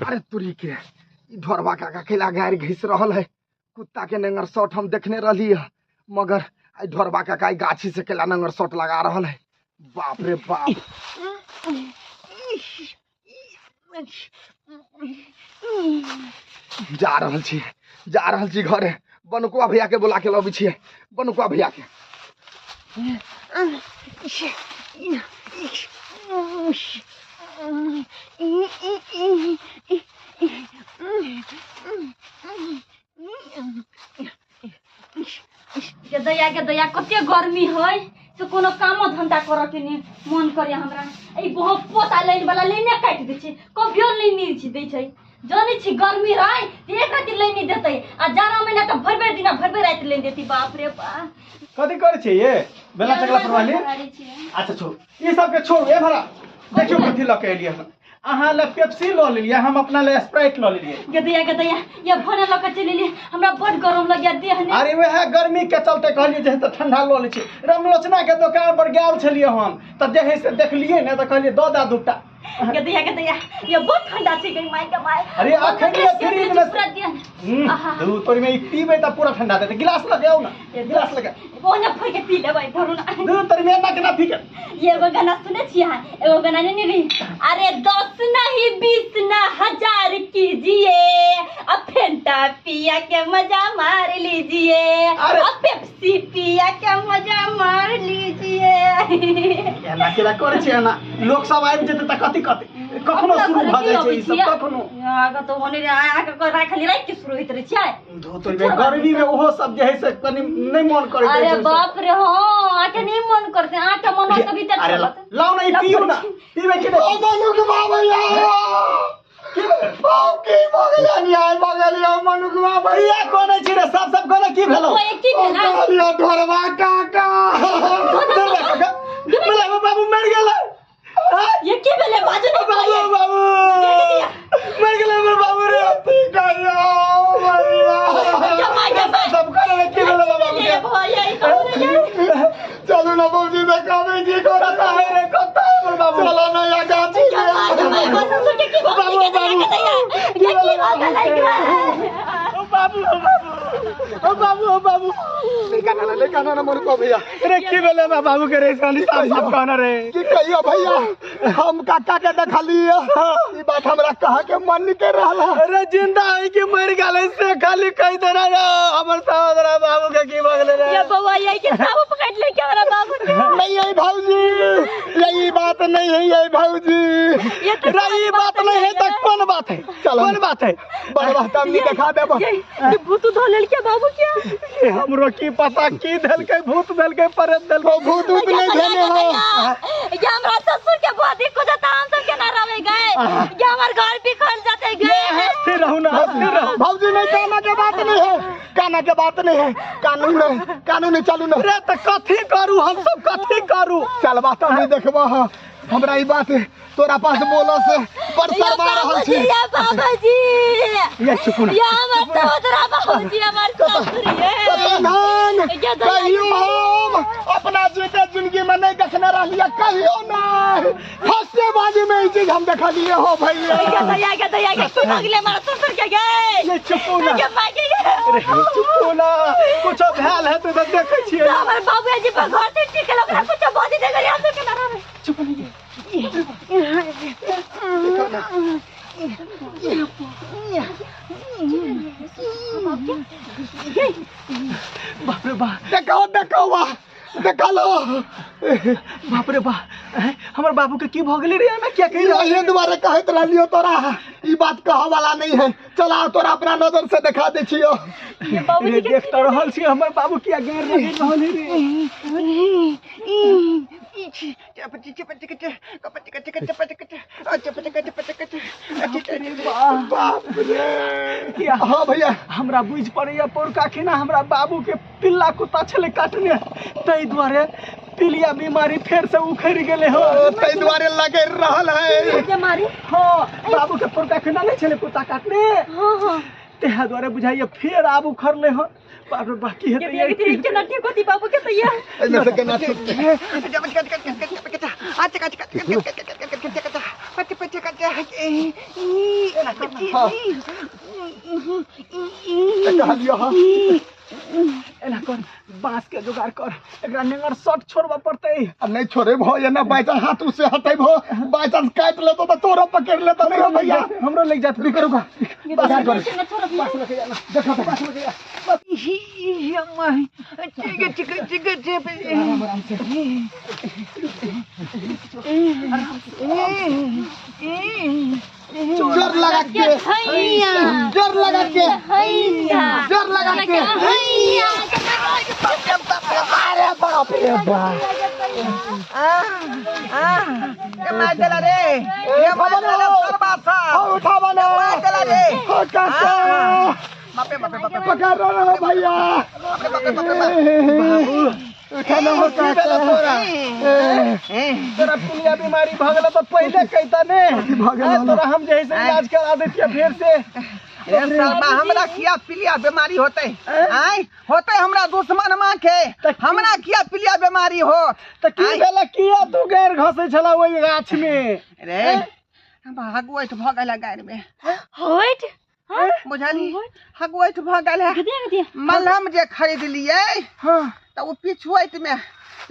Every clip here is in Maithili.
अरे तुरी के ई ढोरबा काका केला गारि घिस रहल है। कुत्ता के नंगर शॉट हम देखने रहली है, मगर आई ढोरबा काका ई गाछी से केला नंगर शॉट लगा रहल है। बाप रे बाप। जा रहल छी, जा रहल छी घरे। बनुकुआ भैया के बुला के लबै छियै, बनुकुआ भैया के। के दया के दया, कते गर्मी है से कोनो कामो धंधा करऽ के नहि मन करे हमरा। ई बहुत पोता लाइन वाला लाइने काटि दै छै, कभियो लाइन नहि दै छै। जानै छी गर्मी रहै तऽ एक राति लाइन नहि देतै, आ जाड़ा महीना तऽ भरि भरि दिना भरि भरि राति लाइन देतै। बाप रे बाप। कथी करै छियै ये बेला चकला परवाली? अच्छा छोड़ू ई सबके छोड़ू। ए भरा देखियौ कथी लऽ के एलियै हम। अहाँ लए पेप्सी लऽ लेलियै, हम अपना लए स्प्राइट लऽ लेलियै। गदैया गदैया, ये भने लऽ के चलि एलियै, हमरा बड गरम लगैया देह ने। अरे वएह गर्मी के चलते कहलियै जे तऽ ठंडा लऽ लै छी। रामलोचना के दोकान पर गेल छलियै हम, तऽ जे है से देखलियै ने तऽ कहलियै दऽ दए दूटा। गदैया गदैया, ये बहुत ठंडा छै गई my के my. अरे अखन ये फ्रिज में पूरा देह। आहा। दू तोरी में ई पीबै तऽ पूरा ठंडा देतै। गिलास लऽ के आउ ने, गिलास लऽ के। ओने फोड़ के पी लेबै, धरू ना। दू तोरी में एना केना पी के? ये एगो गाना सुनै छियै अहाँ? एगो गाना नहि रही, अरे 10 नहीं 20 ना हजार कीजिए, अब फेंटा पिया के मजा मार लीजिए, अरे। अब पेप्सी पिया के मजा मार लीजिए। एना केना करै छियै एना? लोक सब आबि जेतै तऽ कथी कथी कखनो अपना शुरू घरे भऽ की जाइ छै अबै ई सब छियै? कखनो। आगाँ तऽ ओने रे, आगाँ कऽ राखल राखि के शुरू होइत रहै छियै। धो तोरी में गर्मी में ओहो सब जे है से कनि नहि मन करैत अरे रहै छै। बाप रे, हाँ आके नहीं मन करते, आके मन होत तभी तक अरे चलत। लाउ ने ई पियू ना, पीबै कि नहि? ओ मनुखबा भैया, की भेलै? बाप की भऽ गेलै? अन्याय भऽ गेलै यौ मनुखबा भैया। किया कोने छी रे? सब सब कोने की भेलौ? ओए की ओ भेलै? कहलियै ढोरबा काका। ढोरबा काका? मेला बाबू मरि गेलै। ये की भेलै? बाजू ने। बाबू बाबू मरि गेलै हमर बाबू रे। की कहियौ भैया? सब कोने की भेलै बाबू के? ये भैया, ई कहू ने ये। चलू ना बाबूजी, देखाबै छी कतऽ है रे, कतऽ है हमर बाबू? चलो ना या गाछी में। बाबू बाबू की भेलै बाबू? ओ बाबू, ओ बाबू, ओ बाबू, ओ बाबू। नहीं कहना ना, नहीं कहना ना मनुखबा भैया। अरे की भेलै हमरा बाबू के रे? साली साफ साफ कहना रे। की कहियो भैया, हम काका के देखलिए, ई बात हमरा कह के मन नहीं कर रहा। अरे जिंदा है कि मर गेलै से खाली कहि देना रे। हमर सहोदरा बाबू के की भऽ गेलै रे? ये बौआ, ये के साबु पकड़ ले के हमरा बाबू के। नहीं है भौजी, यही बात नहीं है ये भौजी। ये तो रे ई बात नहीं है तऽ कोन बात है? चलो। कोन बात है? बड़ बात हम नहीं देखा देब। ये भूत धो लेल के बाबू के। ये हमरो की पता की देलकै, भूत देलकै, प्रेत देलकै। ओ भूत उत नहीं देने हो। ये हमरा ससुर के बहुत ही कुछ हम सब के ना रहे गए, ये हमार घर बिखर जाते गए। स्थिर रहू ना, स्थिर रहू। भौजी नहीं, कहना के बात नहीं है, कहना के बात नहीं है। कानून नहीं, कानून नहीं, चलू ना। अरे तऽ कथी करू हम सब, कथी करू? चल बात हम नहीं देखबो। हाँ हमरा ई बात तोरा पास बोलो से बड़ शर्मा रहल छी। ये बाबाजी, ये चुप ना। ये हमर सहोदरा बाबूजी, हमर ससुर ये। धान कहियो हम अपना जीते जिंदगी में नहीं देखने रहलिए, कहियो नहीं। फर्स्टे बाजी में ई चीज हम देखलिए हो भैया। के दया के दया के की भगले हमारा ससुर के गए? ये चुप ना। के माय के गए? अरे चुप ना, कुछो भेल है तऽ देखै छियै। हमर बाबूजी पर घर से टिकल ओकरा कुछ बोली दे गए, हम सब के ना रहे। चुप नहीं। बाप रे बाप। देखो देखो वाह, देखा लो। बाप रे बाप, हमर बाबू के की भऽ गेलै रे? एना किया कहि रहल? ये दुबारे कहैत रहलियो तोरा। ई बात कह वाला नहीं है। चला तोरा अपना नजर से देखा दे छियो। ये बाबूजी के देख त रहल छी हमर बाबू किया गैर रगड़ रहल है रे। बाप रे। हाँ भैया हमरा बुझ पड़ैया पौरका खिना हमरा बाबू के पिल्ला कुत्ता छलै काटने, ताहि दुआरे पीलिया बीमारी फेर से उखड़ गेलै हो, ताहि दुआरे लगे रहल है बीमारी। हाँ बाबू के पौरका खिना नहीं छलै कुत्ता काटने। हाँ हाँ तेहा दुआरे बुझाइए फेर आब उखड़ले हो। बाप रे बाकी हेतै ये केना ठीक होती बाबू के तैया एहिमे से केना ठीक। एना कर बांस के जुगाड़ कर, एकरा नेंगर शॉट छोड़बा पड़तै। आ नहीं छोड़े भो एना बाई चांस हाथ उसे हटै भो, बाई चांस काट लेतो त तोरो पकड़ लेतो। नहीं हो भैया हमरो लग जात। रुको रुको बाजार कर बांस लगे जाना देखो बांस लगे जा। जोर लगा के जोर लगा के जोर लगा के। अरे बाप रे बाप। पकड़ रहा भैया तोरा पुलिया बीमारी भ गेल त पहिले कहता ने, तोरा हम जे से इलाज करा देतियै फेर से। हमरा किया पीलिया बीमारी होते आय होते हमरा दुश्मन मां के, हमरा किया पीलिया बीमारी हो त की भेल? किया तू गैर घसै छला ओहि गाछ में रे? हगुएठ भ गेल गायर में। होइट बुझली हगुएठ भ गेल। मलहम जे खरीद लियै त ओ पिछुएत में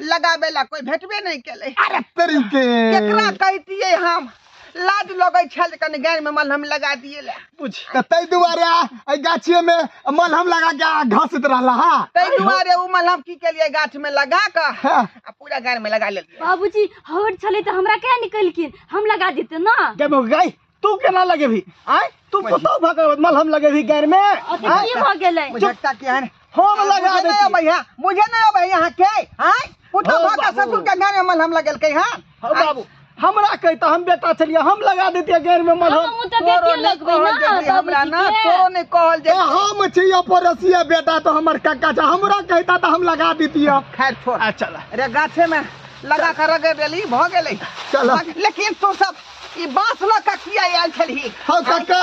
लगाबे ला कोई भेटबे नहीं केलै। अरे तेरी के केकरा कहतियै हम? लाज लगै छल कनि गाय में मलहम लगा दिए ला। बुझ त तै दुआरे एहि गाछिए में मलहम लगा के घसैत रहला। हां तै दुआरे उ मलहम की केलियै गाछ में लगा के आ पूरा गाय में लगा लेलियै। बाबूजी हवट छलै त हमरा के निकलखिन, हम लगा देते ना। गे गाय तू केना लगेबी? आय तू पुतौ भ के मलहम लगेबी गाय में? की भ गेलै झटका के हन हम लगा देती भैया, मुझे नहीं अबै यहाँ के। आय पुतौ भ के ससुर के गाय में मलहम लगेलकै। हां हौ बाबू हमरा कहता हम बेटा छलियै हम लगा देतियै गैर में मलहम। हम त बेटिए लगबै ना हमरा ना तोरो नहीं कहल जे हम छियै पड़ोसिया बेटा तो हमर काका छ, हमरा कहता त हम लगा देतियै। खैर छोड़ आ चल अरे गाछे में लगा के रगड़ देली भ गेलै। चल लेकिन तू सब ई बांस ल के किया आयल छलही? हां काका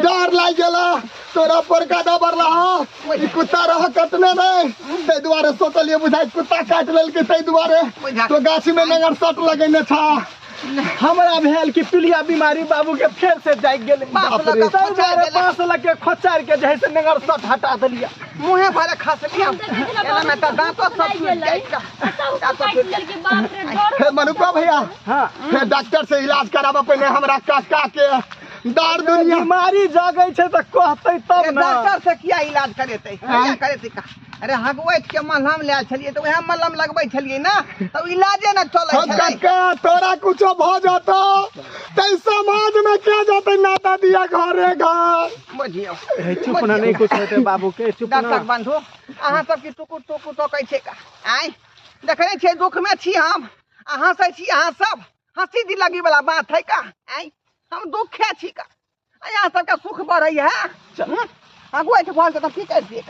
डर लागि गेल तोरा पर का दबरला। ई कुत्ता रह कटने नहीं तै दुआरे सोचलियै बुझाइ कुत्ता काटि लेलकै तै दुआरे तो गाछी में नगर सट लगेने छा। हमरा भेल कि पीलिया बीमारी बाबू के फेर से जागि गेलै। बांस लग के खोचार के जे से नगर सट हटा देलियै। मुहे भरे खसलियै एना में त दांतो सब टूट जाइ का। हे मनुका भैया हां हे डॉक्टर से इलाज कराबऽ पहिले हमरा काका के दर्द दुनिया बीमारी जागै छै त कहतै तब ना। डॉक्टर से किया इलाज करेतै? किया करेतै का? अरे हगुएठ के मलहम लायल छलियै त वएह मलहम लगबै छलियै ना त इलाजे ना चलै छलै। काका तोरा कुछो भ जतो तै समाज में क्या जतै नाता दिया घरे घर। बुझियौ चुप ना नहीं कुछ हेतै बाबू के चुप ना। डॉक्टर बंधु अहाँ सब की टुकुर टुकुर तकै छै का? आय देखै छियै दुख में छी हम, अहाँ से छी अहाँ सब हंसी दिल लगी वाला बात है का? आय हम दुखे छी का, अहाँ सबके सुख बढ़ै है। हगुएठ भऽ गेल त की करितियै?